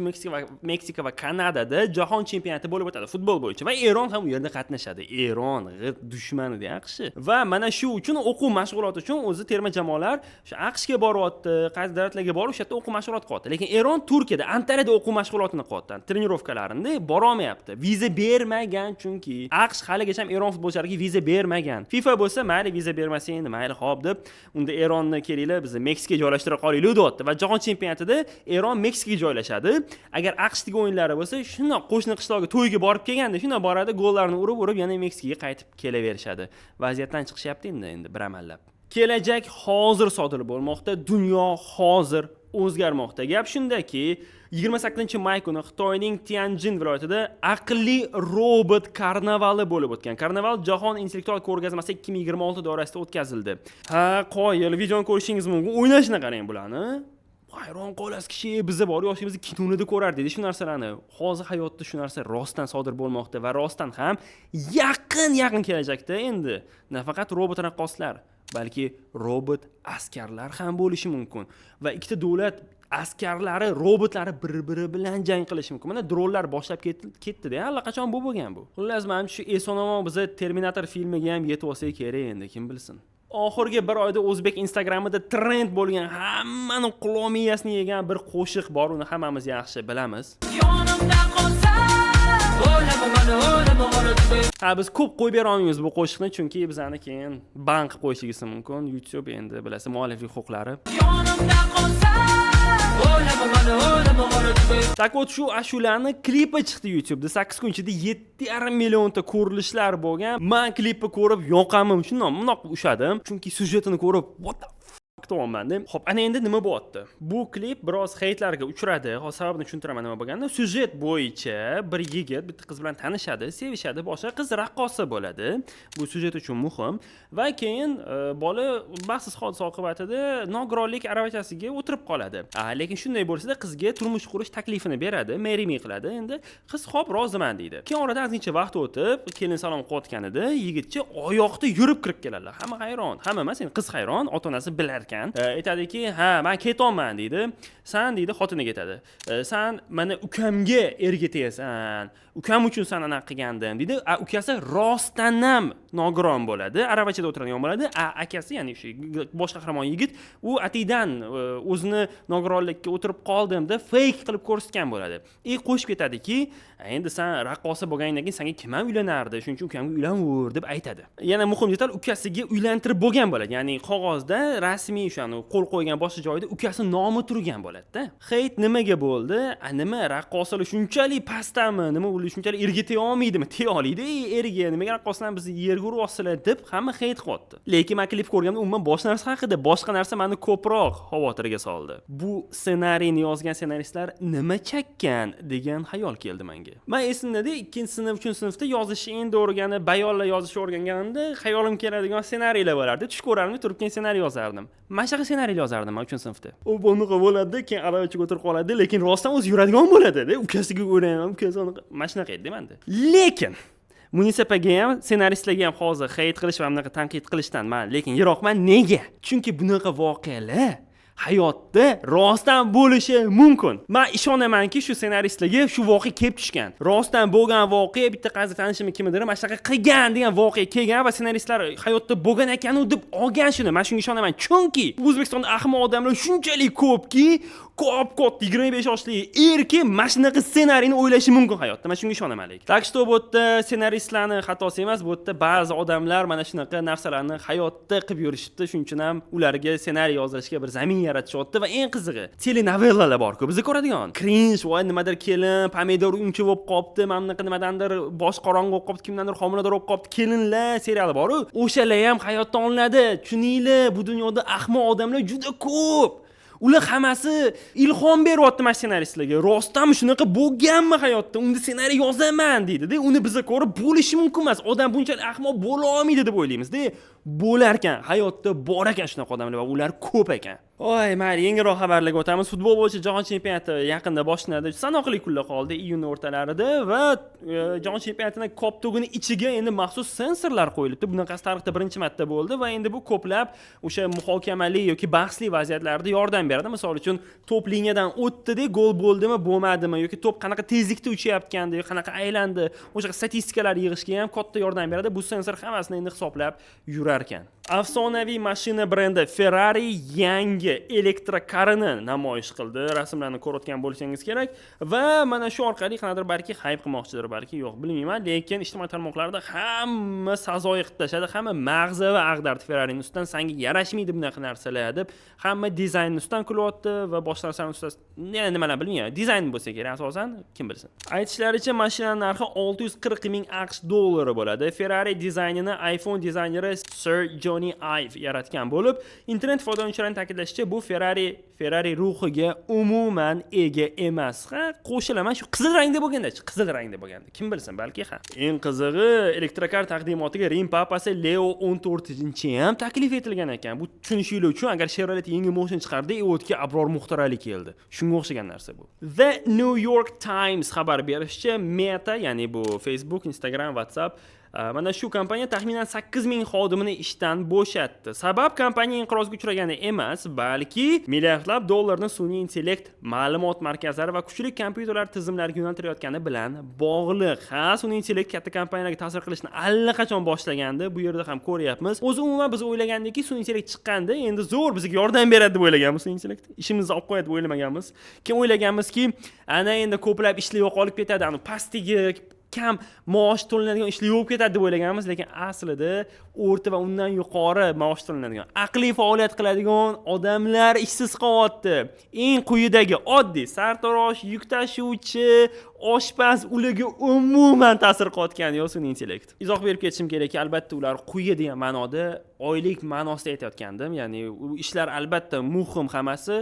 Meksika va Kanadada jahon chempionati bo'lib o'tadi futbol bo'yicha va Eron ham u yerda qatnashadi. Eron g'irt dushmani AQSh va mana shu uchun, o'quv mashg'uloti uchun o'zi terma jamoalar o'sha AQShga boryapti, qaysi davlatlarga borib, o'sha yerda o'quv mashg'ulot qilyapti. Lekin Eron Turkiyada, Antaliyada o'quv mashg'ulotini qilyapti, тренировка larini, borolmayapti, viza bermagan, chunki AQSh haligacha ham Eron futbolchilariga viza bermagan. FIFA bo'lsa, "Mayli, viza bermasang endi, mayli, xo'p", deb, "Unda Eronni kelinglar, bizni Meksikaga joylashtira qolaylik", deyapti. Va jahon chempionatida Eron Meksikaga joylashadi. Agar AQShdagi o'yinlari bo'lsa, shundoq qo'shni qishloqqa to'yga borib kelganda shundoq boradi, gollarni urib urib yana Meksikaga qaytib kelaverishadi. Vaziyatdan chiqishyapti endi bir amallab. Kelajak hozir sodir bo'lmoqda, dunyo hozir o'zgarmoqda. Gap shundaki, 28 may kuni Xitoyning Tianjin viloyatida aqlli robot karnavali bo'lib o'tgan. Karnaval Jahon intellektual ko'rgazmasi 2026 doirasida o'tkazildi. Ha, qoyil, videoni ko'rishingiz mumkin. O'ynashini qarang bularni. Hayron qolasiz kishi, biza bor yoshligimizda kinolarda ko'rardik shu narsalarni. Hozir hayotda shu narsa rostdan sodir bo'lmoqda va rostdan ham yaqin yaqin kelajakda endi nafaqat robot raqqoslar, balki robot askarlar ham bo'lishi mumkin va ikkita davlat askarlari, robotlari bir biri bilan jang qilishi mumkin. Mana, dronlar boshlab ketdi-da, allaqachon bu bo'lgan bu. Xullas, manimcha, shu eson omon biza "Terminator" filmiga ham yetib olsak kerak endi, kim bilsin. Oxirgi bir oyda o'zbek Instagramida trend bo'lgan, hammani quloq miyasini yegan bir qo'shiq bor, uni hammamiz yaxshi bilamiz. Yonimda qolsa, o'lama mani, o'lama. Ha, biz ko'p qo'yib bera olmaymiz bu qo'shiqni, chunki bizani keyin ban qilib qo'yishligi mumkin YouTube, endi bilasiz, mualliflik huquqlari. Yonimda qolsa, o'lama mani, o'lama. Так вот, shu ashulani klipi chiqdi YouTube'da. 8 kun ichida 7,5 millionta ko'rilishlar bo'lgan. Man klipni ko'rib yoqamim shundoq mundoq ushladim, chunki syujetini ko'rib, what the deyapmanda. Xo'p, ana endi nima bo'lyapti? Bu klip biroz heytlarga uchradi. Hozir sababini tushuntiraman nima bo'lganini. Syujet bo'yicha bir yigit bitta qiz bilan tanishadi, sevishadi, boshqa qiz raqqosa bo'ladi. Bu syujet uchun muhim. Va keyin bola baxtsiz hodisa oqibatida nogironlik aravachasiga o'tirib qoladi. Lekin shunday bo'lsa-da, qizga turmush qurish taklifini beradi, marry me qiladi. Endi qiz "Xo'p, roziman" deydi. Keyin oradan ozgincha vaqt o'tib, kelin salom qilayotganida yigitcha oyoqda yurib kirib keladilar. Hamma hayron. Hamma emas, endi qiz hayron, ota-onasi bilar ekan. Aytadiki, "Ha, man ketyapman", deydi. "San", deydi, xotiniga aytadi. "San mana ukamga erga tegasan. Ukam uchun san anaqa qilgandim", deydi. A ukasi rostdan ham nogiron bo'ladi, aravachada o'tiradigan bo'ladi. A akasi, ya'ni o'sha bosh qahramon yigit, u atiydan o'zini nogironlikka o'tirib qoldim deb fake qilib ko'rsatgan bo'ladi. И qo'shib ketadiki, "Endi san raqqosa bo'lganingdan keyin senga kim ham uylanardi, shuning uchun ukamga uylanver", deb aytadi. Yana muhim detal, ukasiga uylantirib bo'lgan bo'ladi. Ya'ni qog'ozda rasmiy o'shani qo'l qo'ygan boshqa joyida ukasi nomi turgan bo'ladi-da. Heyt nimaga bo'ldi? A nima, raqqosalar shunchalik pastami? Nima, ular shunchalik erga tega olmaydimi? Tega oladi erga. Nimaga raqqosalarni bizni yerga uryapsizlar deb hamma heyt qilyapti. Lekin men klip ko'rganda umuman boshqa narsa haqida, boshqa narsa meni ko'proq xavotirga soldi. Bu ssenariyni yozgan ssenaristlar nima chakkan degan xayol keldi menga. Men esimda, ikkinchi sinf, uchinchi sinfda yozishni endi o'rganib, bayonlar yozishni o'rganganimda xayolim keladigan ssenariylar bo'lardi. Tush ko'rardim, turib keyin ssenariy yozardim. Mana shunaqa ssenariy yozardim men uchinchi sinfda. U bunaqa bo'ladi, keyin aravachaga o'tirib qoladi, lekin rostdan o'zi yuradigan bo'ladi-da. Ukasiga o'rayman, ukasi unaqa, mana shunaqa edi menda. Lekin Munisa opaga ham, ssenaristlarga ham hozir heyt qilish va bunaqa tanqid qilishdan man lekin yiroqman. Nega? Chunki bunaqa voqealar hayotda rostdan bo'lishi mumkin. Man ishonamanki, shu ssenaristlarga shu voqea kelib tushgan. Rostdan bo'lgan voqea, bitta qaysi tanishimni kimnidir mana shunaqa qilgan degan voqea kelgan va ssenaristlar hayotda bo'lgan ekanu deb olgan shuni. Man shunga ishonaman. Chunki O'zbekistonda ahmoq odamlar shunchalik ko'pki, ko'p katta 25 yoshli erkak mana shunaqa ssenariyni o'ylashi mumkin hayotda. Man shunga ishonaman lekin. Так что bu yerda ssenaristlarni xatosi emas, bu yerda ba'zi odamlar mana shunaqa narsalarni hayotda qilib yurishibdi. Shuning uchun ham ularga ssenariy yozishga bir zamin. yaratishyapti. Va eng qizig'i, telenovellalar borku, biza ko'radigan cringe, voy, nimadir kelin pomidor uncha bo'lib qolibdi, mana bunaqa nimadandir bosh qorong'i bo'lib qolibdi, kimdandir homilador bo'lib qolibdi, kelinlar seriali boru, o'shalar ham hayotdan olinadi. Tushuninglar, bu dunyoda ahmoq odamlar juda ko'p. Ular hammasi ilhom beryapti mana ssenaristlarga. Rostdanmi, shunaqa bo'lganmi hayotda, unda ssenariy yozaman deydida. Uni biza ko'rib, bo'lishi mumkin emas, odam bunchalik ahmoq bo'la olmaydi deb o'ylaymizda. Bo'larkan, hayotda bor ekan shunaqa odamlar va ular ko'p ekan. Voy, mayli, yengilroq xabarlarga o'tamiz. Futbol bo'yicha jahon chempionati yaqinda boshlanadi, sanoqli kunlar qoldi, iyun o'rtalarida. Va jahon chempionatini koptogini ichiga endi maxsus sensorlar qo'yilibdi. Bunaqasi tarixda birinchi marta bo'ldi va endi bu ko'plab o'sha muhokamali yoki bahsli vaziyatlarda yordam beradi. Misol uchun, to'p liniyadan o'tdida, gol bo'ldimi, bo'lmadimi yoki to'p qanaqa tezlikda uchayotgandi yoki qanaqa aylandi, o'sha statistikalar yig'ishga ham katta yordam beradi. Bu sensor hammasini endi hisoblab yurarkan. Afsonaviy mashina brendi Ferrari yangi elektrokarini namoyish qildi. Rasmlarni ko'rayotgan bo'lsangiz kerak. Va mana shu orqali qanaqadir balki хайп qilmoqchidir, balki yo'q, bilmayman, lekin ijtimoiy tarmoqlarda hamma sazoyi qilib tashladi, hamma mag'za va ag'dardi Ferrarining ustidan, sanga yarashmaydi bunaqa narsalar deb. Hamma dizaynni ustidan kulyapti va boshqa narsalarni ustidan, yana nimalar bilmayman, dizayn bo'lsa kerak asosan, kim bilsin. Aytishlaricha, mashina narxi 640 ming AQSh dollari bo'ladi. Ferrari dizaynini iPhone dizayneri Sir Jony Ive yaratgan bo'lib, internet foydalanuvchilarining ta'kidlashicha, bu Ferrari Ferrari ruhiga umuman ega emas. Ha, qo'shilaman, shu qizil rangda bo'lgandachi, qizil rangda bo'lganda, kim bilsin, balki ha. Eng qizig'i, elektrokar taqdimotiga Rim papasi Leo 14 ham taklif etilgan ekan. Bu tushunishinglar uchun, agar Chevrolet yangi mashina chiqardi, o'tga Abror Muxtorali keldi, shunga o'xshagan narsa bu. The New York Times xabar berishicha, Meta, ya'ni bu Facebook, Instagram, WhatsApp, mana shu kompaniya taxminan 8000 xodimini ishdan bo'shatdi. Sabab kompaniya inqirozga uchragani emas, balki milliardlab dollarni sun'iy intellekt, ma'lumot markazlari va kuchli kompyuterlar tizimlariga yo'naltirayotgani bilan bog'liq. Ha, sun'iy intellekt katta kompaniyalarga ta'sir qilishni allaqachon boshlagandi. Bu yerda ham ko'ryapmiz. O'zi umuman biz o'ylagandikki, sun'iy intellekt chiqqanda endi zo'r bizga yordam beradi deb o'ylaganmiz sun'iy intellekt. Ishimizni olib qo'yadi deb o'ylamaganmiz. Keyin o'ylaganmizki, ana endi ko'plab ishlar yo'qolib ketadi, ani pastdagi kam maosh to'lanadigan ishlar yo'q ketadi deb o'ylaganmiz, lekin aslida o'rta va undan yuqori maosh to'lanadigan, aqliy faoliyat qiladigan odamlar ishsiz qolyapti. Eng quyidagi oddiy sartarosh, yuk tashuvchi, oshpaz, ularga umuman ta'sir qilayotgani yo'q sun'iy intellekt. Izoh berib ketishim kerakki, albatta ular quyi degan ma'noda oylik ma'nosida aytayotgandim, ya'ni u ishlar albatta muhim, hammasi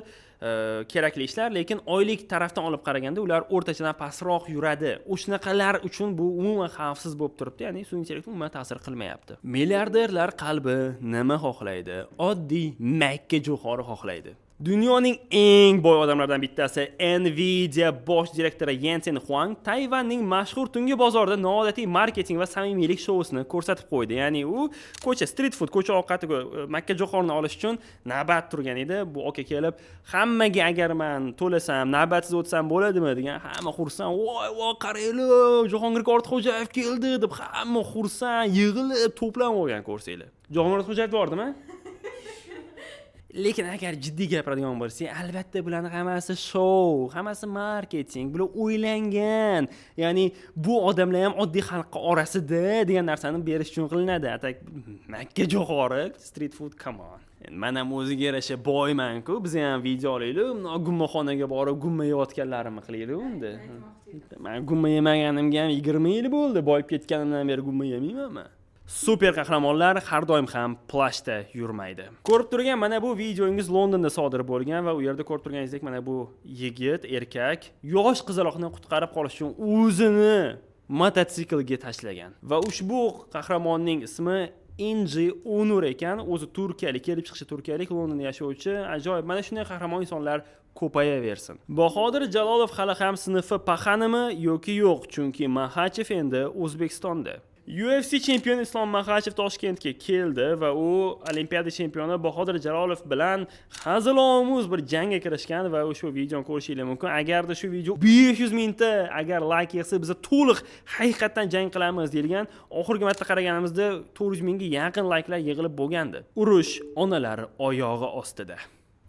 kerakli ishlar, lekin oylik tarafdan olib qaraganda ular o'rtachadan pastroq yuradi. O'shanaqalar uchun bu umuman xavfsiz bo'lib turibdi, ya'ni sun'iy intellekt umuman ta'sir qilmayapti. Milliarderlar qalbi nima xohlaydi? Oddiy makka jo'xori xohlaydi. Dunyoning eng boy odamlaridan bittasi, Nvidia bosh direktori Jensen Huang Tayvanning mashhur tungi bozorida noodatiy marketing va samimiylik shousini ko'rsatib qo'ydi. Ya'ni u ko'cha street food, ko'cha ovqati, makka jo'xorini olish uchun navbat turgan edi. Bu aka kelib, hammaga agar man to'lasam, navbatsiz o'tsam bo'ladimi degan, hamma xursand, voy voy, qaranglar, Jahongir Ortiqxo'jayev keldi deb hamma xursand yig'ilib to'planib olgan ko'rsanglar. Jahongir Ortiqxo'jayev bordimi? Lekin agar jiddiy gapiradigan bo'lsak, albatta bularni hammasi shou, hammasi marketing, bular o'ylangan. Ya'ni bu odamlar ham oddiy xalqqa orasida degan narsani berish uchun qilinadi. А так makka jo'xori, street food, come on. Endi man ham o'ziga yarasha boyman-ku, biz ham video olaylik, bundoq gummaxonaga borib gumma yeyotganlarimni qilaylik unda. Man gumma yemaganimga ham 20 yil bo'ldi, boyib ketganimdan beri gumma yemayman man. Super qahramonlar har doim ham plashda yurmaydi. Ko'rib turgan mana bu videongiz Londonda sodir bo'lgan va u yerda ko'rib turganingizdek mana bu yigit, erkak yosh qizaloqni qutqarib qolish uchun o'zini mototsiklga tashlagan. Va ushbu qahramonning ismi Inji Onur ekan, o'zi turkiyalik, kelib chiqishi turkiyalik, Londonda yashovchi. Ajoyib, mana shunday qahramon insonlar ko'payaversin. Bahodir Jalolov hali ham sinfi paxanimi yoki yo'q? Chunki Maxachev endi O'zbekistonda. UFC chempioni Islom Maxachev Toshkentga keldi va u Olimpiada chempioni Bahodir Jalolov bilan hazilomuz bir jangga kirishgan va o'sha videoni ko'rishingiz mumkin. Agarda shu video 500 mingta agar layk yig'sa, biz to'liq haqiqatdan jang qilamiz deyilgan. Oxirgi marta qaraganimizda 400 mingga yaqin layklar yig'ilib bo'lgandi. Urush onalar oyog'i ostida.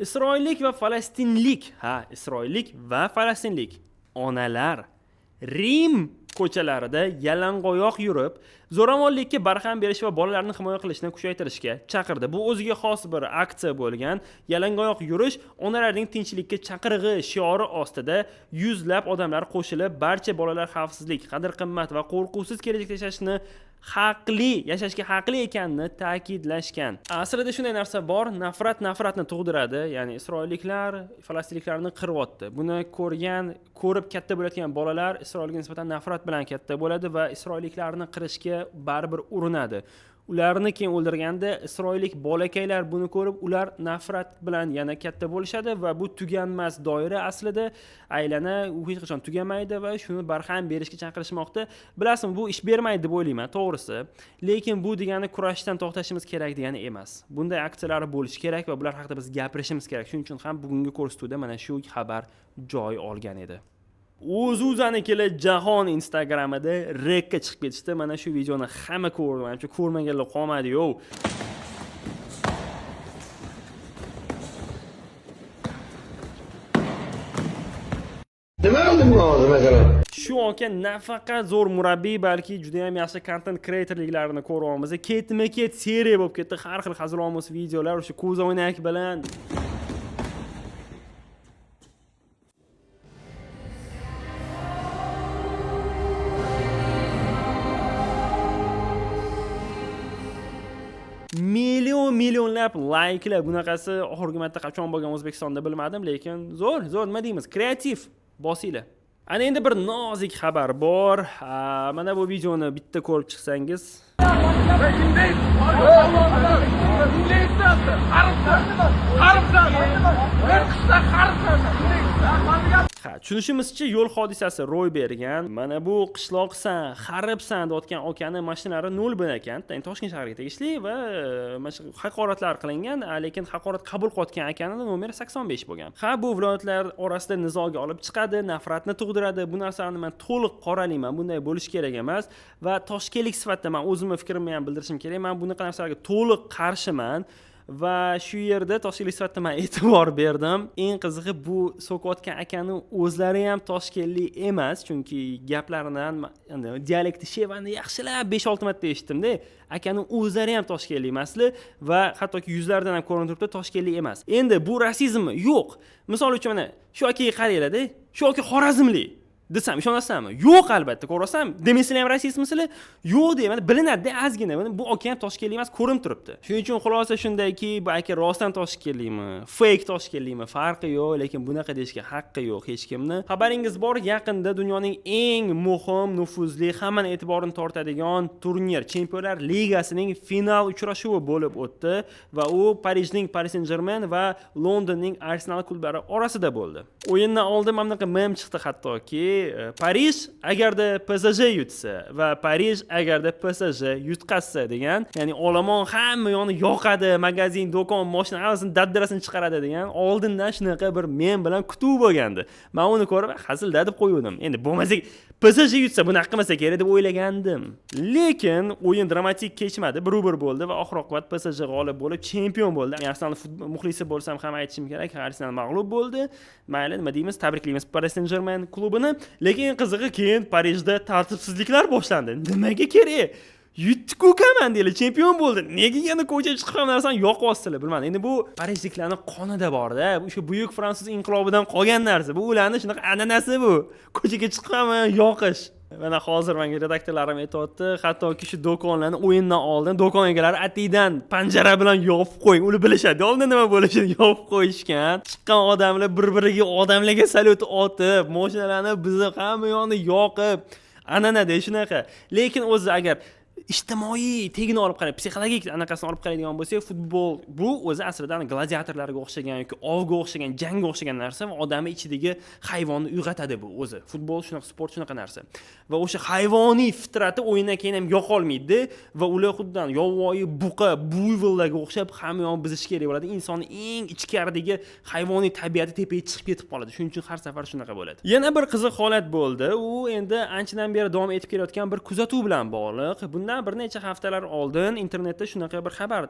Isroillik va falastinlik, ha, isroillik va falastinlik onalar Rim ko'chalarida yalangoyoq yurib, zo'ravonlikka barham berish va bolalarni himoya qilishni kuchaytirishga chaqirdi. Bu o'ziga xos bir aksiya bo'lgan. Yalangoyoq yurish onalarning tinchlikka chaqirig'i shiori ostida yuzlab odamlar qo'shilib, barcha bolalar xavfsizlik, qadr-qimmat va qo'rquvsiz kelajakda yashashni yashashga haqli ekanini ta'kidlashgan. Aslida shunday narsa bor, nafrat nafratni tug'diradi. Ya'ni isroilliklar falastinliklarni qiryapti. Buni ko'rib katta bo'layotgan bolalar Isroilga nisbatan nafrat bilan katta bo'ladi va isroilliklarni qirishga baribir urinadi. Ularni keyin o'ldirganda isroillik bolakaylar buni ko'rib, ular nafrat bilan yana katta bo'lishadi va bu tuganmas doira aslida aylana, u hech qachon tugamaydi va shuni barham berishga chaqirishmoqda. Bilasizmi, bu ish bermaydi deb o'ylayman, to'g'risi. Lekin bu degani kurashdan to'xtashimiz kerak degani emas. Bunday aksiyalar bo'lishi kerak va bular haqida biz gapirishimiz kerak. Shuning uchun ham bugungi ko'rsatuvda mana shu xabar joy olgan edi. O'z-o'zanikilar jahon Instagramida rekka chiqib ketishdi. Mana shu videoni hamma ko'rdi. Manimcha ko'rmaganlar qolmadi, yo'q. Nima qildim hozir masalan? Shu aka nafaqat zo'r murabbiy, balki juda ham yaxshi content creatorliklarini ko'ryapmiz. Ketma-ket seriya bo'lib ketdi. Har xil hazilomuz videolar o'sha ko'zoynak bilan. Million millionlab layklar. Bunaqasi oxirgi marta qachon bo'lgan O'zbekistonda bilmadim, lekin zo'r, zo'r, nima deymiz? Kreativ bosinglar. Ana endi bir nozik xabar bor. Mana bu videoni bitta ko'rib chiqsangiz. Ha, tushunishimizcha yo'l hodisasi ro'y bergan. Mana bu qishloqsan, g'aribsan deyotgan akani mashinalari 01 ekan, ya'ni Toshkent shahriga tegishli va mana shu haqoratlar qilingan, lekin haqorat qabul qilayotgan akani nomeri 85 bo'lgan. Ha, bu viloyatlar orasida nizoga olib chiqadi, nafratni tug'diradi. Bu narsani men to'liq qoralayman, bunday bo'lishi kerak emas va toshkentlik sifatida men o'zimni fikrimni ham bildirishim kerak. Men bunaqa narsalarga to'liq qarshiman. Va shu yerda toshkentlik sifatida men e'tibor berdim. Eng qizig'i bu so'kayotgan akani o'zlari ham toshkentlik emas, chunki gaplaridan endi dialekti shevani yaxshilab 5-6 marta eshitdim-da. Akani o'zlari ham toshkentlik emasli va hattoki yuzlaridan ham ko'rinib turibdi toshkentlik emas. Endi bu rasizmmi? Yo'q. Misol uchun mana shu akaga qaranglar-da, shu aka Xorazmlik desam ishonasizmi? Yo'q, albatta. Ko'rasam, demak sizlar ham rasistmisizlar? Yo'q deyman, bilinadi-da ozgina. Mana bu aka ham toshkentlik emas, ko'rinib turibdi. Shuning uchun xulosa shundayki, bu aka rostdan toshkentlikmi, fake toshkentlikmi, farqi yo'q, lekin bunaqa deyishga haqqi yo'q hech kimni. Xabaringiz bor, yaqinda dunyoning eng muhim, nufuzli, hammani e'tiborini tortadigan turnir Chempionlar Ligasining final uchrashuvi bo'lib o'tdi va u Parijning Paris Saint-Germain va Londonning Arsenal klublari orasida bo'ldi. O'yindan oldin mana bunaqa mem chiqdi hattoki, Parij agarda PSG yutsa va Parij agarda PSG yutqazsa degan, ya'ni olomon hamma yoqni yoqadi, magazin, do'kon, mashina hammasini dabdarasini chiqaradi degan oldindan shunaqa bir mem bilan kutuv bo'lgandi. Men uni ko'rib hazilda deb qo'ygandim. Endi bo'lmasa PSG yutsa bunaqa qilmasa kerak deb o'ylagandim. Lekin o'yin dramatik kechmadi, bir-bir bo'ldi va oxir-oqibat PSG g'olib bo'lib chempion bo'ldi. Men Arsenal muxlisi bo'lsam ham aytishim kerak, Arsenal mag'lub bo'ldi. Mayli, nima deymiz, tabriklaymiz Paris Saint-Germain klubini. Lekin eng qizig'i keyin Parijda tartibsizliklar boshlandi. Nimaga kerak? Yutdi-ku komandanglar, chempion bo'ldi. Nega yana ko'chaga chiqib hamma narsani yoqyapsizlar, bilmadim. Endi bu parijliklarning qonida bor-da. O'sha buyuk fransuz inqilobidan qolgan narsa. Bu ularning shunaqa an'anasi bu. Ko'chaga chiqib hamma yoqish. Mana hozir menga redaktorlarim aytyapti, hattoki shu do'konlarni o'yindan oldin do'kon egalari atiydan panjara bilan yopib qo'ying, ular bilishadi oldin nima bo'lishini, yopib qo'yishgan. Chiqqan odamlar bir-biriga odamlarga salyut otib, mashinalarni buzib, hamma yoqni yoqib, an'anada shunaqa. Lekin o'zi agar ijtimoiy tegini olib qarab, psixologik anaqasini olib qaraydigan bo'lsak, futbol bu o'zi aslida gladiatorlarga o'xshagan yoki ovga o'xshagan, jangga o'xshagan narsa va odamning ichidagi hayvonni uyg'otadi bu o'zi. Futbol shunaqa, sport shunaqa narsa. Va o'sha hayvoniy fitrati o'yindan keyin ham yo'qolmaydi va ular xuddi yovvoyi buqa, buyvollarga o'xshab hamma yoqni buzish kerak bo'ladi. Insonning eng ichkaridagi hayvoniy tabiati tepaga chiqib ketib qoladi. Shuning uchun har safar shunaqa bo'ladi. Yana bir qiziq holat bo'ldi. U endi anchadan beri davom etib kelayotgan bir kuzatuv bilan bog'liq. Bunda Bundan bir necha haftalar oldin internetda shunaqa bir xabar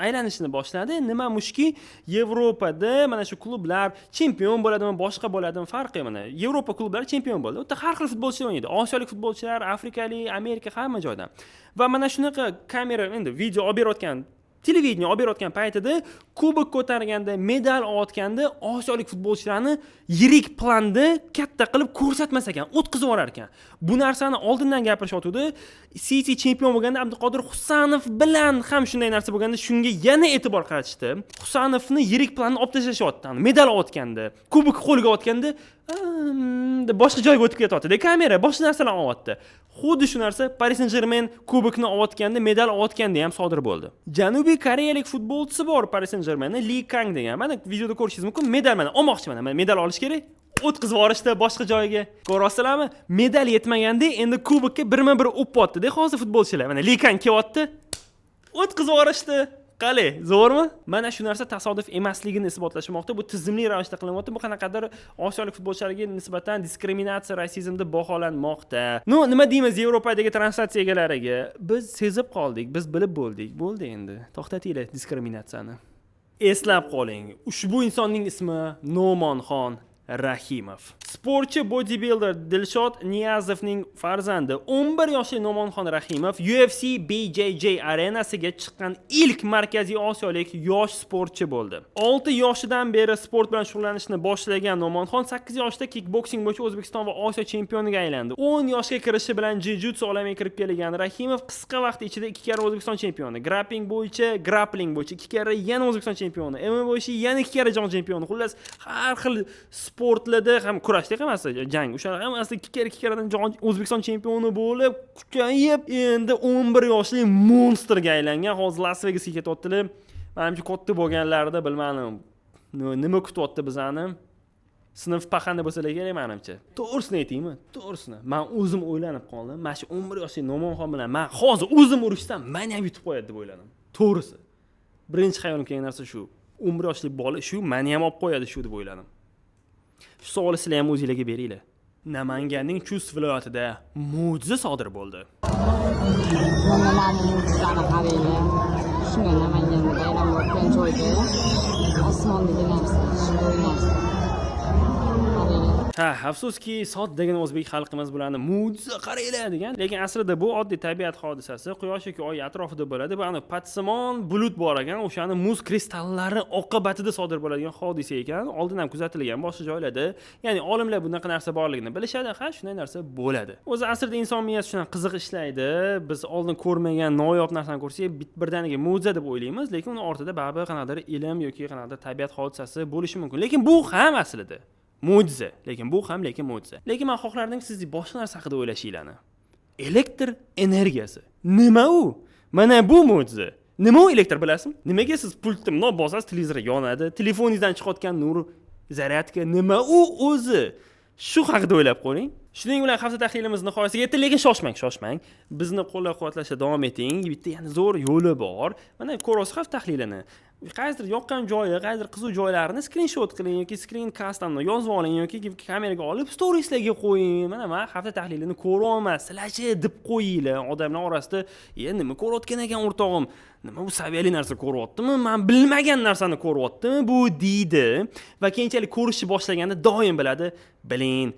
aylanishni boshladi. Nima mushki, Yevropada mana shu klublar chempion bo'ladimi, boshqa bo'ladimi, farqi mana Yevropa klublari chempion bo'ldi. U yerda har xil futbolchilar o'ynaydi. Osiyolik futbolchilar, afrikalik, Amerika, hamma joydan. Va mana shunaqa kamera endi video olib berayotgan, televideniye olib berayotgan paytida kubok ko'targanda, medal olayotganda osiyolik futbolchilarni yirik planda katta qilib ko'rsatmas ekan, o'tkazib yuborar ekan. Bu narsani oldindan gapirishyotgandi. City chempion bo'lganda Abduqodir Husanov bilan ham shunday narsa bo'lganda, shunga yana e'tibor qaratishdi. Husanovni yirik planni olib tashlashyapti. Medal olayotganda, kubok qo'liga olayotganda deb boshqa joyga o'tib ketyapti kamera, boshqa narsalarni olyapti. Xuddi shu narsa Paris Saint-Germain kubokni olayotganda, medal olayotganda ham sodir bo'ldi. Janubiy Koreyalik futbolchisi bor Paris Saint-Germainni, Li Kang degan. Mana videoda ko'rishingiz mumkin. Medal mana olmoqchi, mana medal olish kerak. O'tkazib yuborishdi boshqa joyga. Ko'ryapsizlarmi? Medal yetmaganda endi kubokka birma-bir o'pyapti-da hozir futbolchilar. Mana Li Kang kelyapti. O'tkazib yuborishdi. Qalay, zo'rmi? Mana shu narsa tasodif emasligini isbotlashmoqda. Bu tizimli ravishda qilinyapti. Bu qanaqadir osiyolik futbolchilarga nisbatan diskriminatsiya, rasizm deb baholanmoqda. Ну, nima deymiz Yevropadagi translyatsiya egalariga? Biz sezib qoldik, biz bilib bo'ldik. Bo'ldi endi. To'xtatinglar diskriminatsiyani. Eslab qoling, ushbu insonning ismi No'monxon Rahimov. Sportchi bodybuilder Dilshod Niyazovning farzandi 11 yoshli No'monxon Rahimov UFC BJJ arenasiga chiqqan ilk Markaziy Osiyolik yosh sportchi bo'ldi. 6 yoshidan beri sport bilan shug'ullanishni boshlagan No'monxon 8 yoshida kickboksing bo'yicha O'zbekiston va Osiyo chempioniga aylandi. 10 yoshga kirishi bilan jiu-jitsu olamiga kirib kelgan Rahimov qisqa vaqt ichida 2 karra O'zbekiston chempioni, grappling bo'yicha 2 karra yana O'zbekiston chempioni, MMA bo'yicha yana 2 karra jahon chempioni. Xullas, har xil sportlarda ham kurashda hammasi jang, o'sha hammasi ikki karra, ikki karradan jahon, O'zbekiston chempioni bo'lib, kuchayib, endi 11 yoshli monstrga aylangan. Hozir Las Vegasga ketyaptilar. Manimcha, katta bo'lganlarida bilmadim nima kutyapti bizani. Sinf пахан bo'lsalar kerak manimcha. To'g'risini aytaymi? To'g'risini. Man o'zim o'ylanib qoldim. Mana shu 11 yoshli No'monxon bilan man hozir o'zim urushsam, meni ham yutib qo'yadi deb o'yladim. To'g'risi. Birinchi xayolimga kelgan narsa shu. 11 yoshli bola shu meni ham olib qo'yadi shu deb o'yladim. Shu savolni sizlar ham o'zinglarga beringlar. Namanganning Chust viloyatida mo'jiza sodir bo'ldi. Mana mo'jizani qaranglar. Shunday Namanganda bayram bo'layotgan joyda osmondagi narsa, shunday narsa. Qaranglar. Ha, afsuski, soddagina o'zbek xalqimiz bularni mo'jiza qaranglar degan, lekin aslida bu oddiy tabiat hodisasi. Quyosh yoki oy atrofida bo'ladi. Bu ani patsimon bulut bor ekan, o'shani muz kristallari oqibatida sodir bo'ladigan hodisa ekan. Oldin ham kuzatilgan boshqa joylarda. Ya'ni olimlar bunaqa narsa borligini bilishadi. Ha, shunday narsa bo'ladi. O'zi aslida inson miyasi shunaqa qiziq ishlaydi. Biz oldin ko'rmagan noyob narsani ko'rsak, birdaniga mo'jiza deb o'ylaymiz, lekin uni ortida baribir qanaqadir ilm yoki qanaqadir tabiat hodisasi bo'lishi mumkin. Lekin bu ham aslida mo'jiza, lekin bu ham lekin mo'jiza. Lekin man xohlardim siz boshqa narsa haqida o'ylashinglarni. Elektr energiyasi nima u? Mana bu mo'jiza. Nima u elektr, bilasizmi? Nimaga siz pultni bundoq bosasiz, televizor yonadi, telefoningizdan chiqayotgan nur, zaryadka, nima u o'zi? Shu haqida o'ylab qo'ying. Shuning bilan hafta tahlilimiz nihoyasiga yetdi, lekin shoshmang, shoshmang. Bizni qo'llab-quvvatlashda davom eting. Bitta yana zo'r yo'li bor. Mana ko'rasiz hafta tahlilini. Qaysidir yoqqan joyi, qaysidir qiziq joylarini skrinshot qiling yoki screencastdan yozib oling yoki kameraga olib storieslarga qo'ying. Mana men hafta tahlilini ko'ryapman, sizlarchi deb qo'yinglar. Odamlar orasida, "E, nima ko'rayotgan ekan o'rtog'im? Nima bu, saviyali narsa ko'ryaptimi? Men bilmagan narsani ko'ryaptimi bu?" deydi. Va keyinchalik ko'rishni boshlaganda doim biladi, "Блин,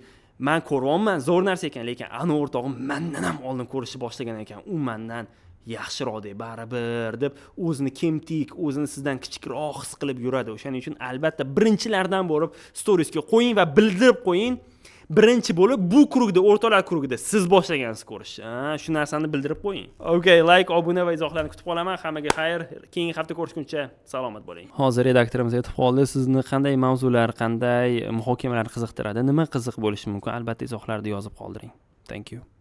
man ko'ryapman, zo'r narsa ekan, lekin ani o'rtog'im mandan ham oldin ko'rishni boshlagan ekan. U mandan yaxshiroq deb baribir" deb o'zini kemtik, o'zini sizdan kichikroq his qilib yuradi. O'shaning uchun albatta birinchilardan bo'lib storiesga qo'ying va bildirib qo'ying. Birinchi bo'lib bu круг da, o'rtoqlar круг ida siz boshlagansiz ko'rish. Ha, shu narsani bildirib qo'ying. Okay, like, obuna va izohlarni kutib qolaman. Hammaga xayr. Keyingi hafta ko'rishguncha salomat bo'ling. Hozir redaktorimiz aytib qoldi, sizni qanday mavzular, qanday muhokamalar qiziqtiradi, nima qiziq bo'lishi mumkin? Albatta izohlarda yozib qoldiring. Thank you.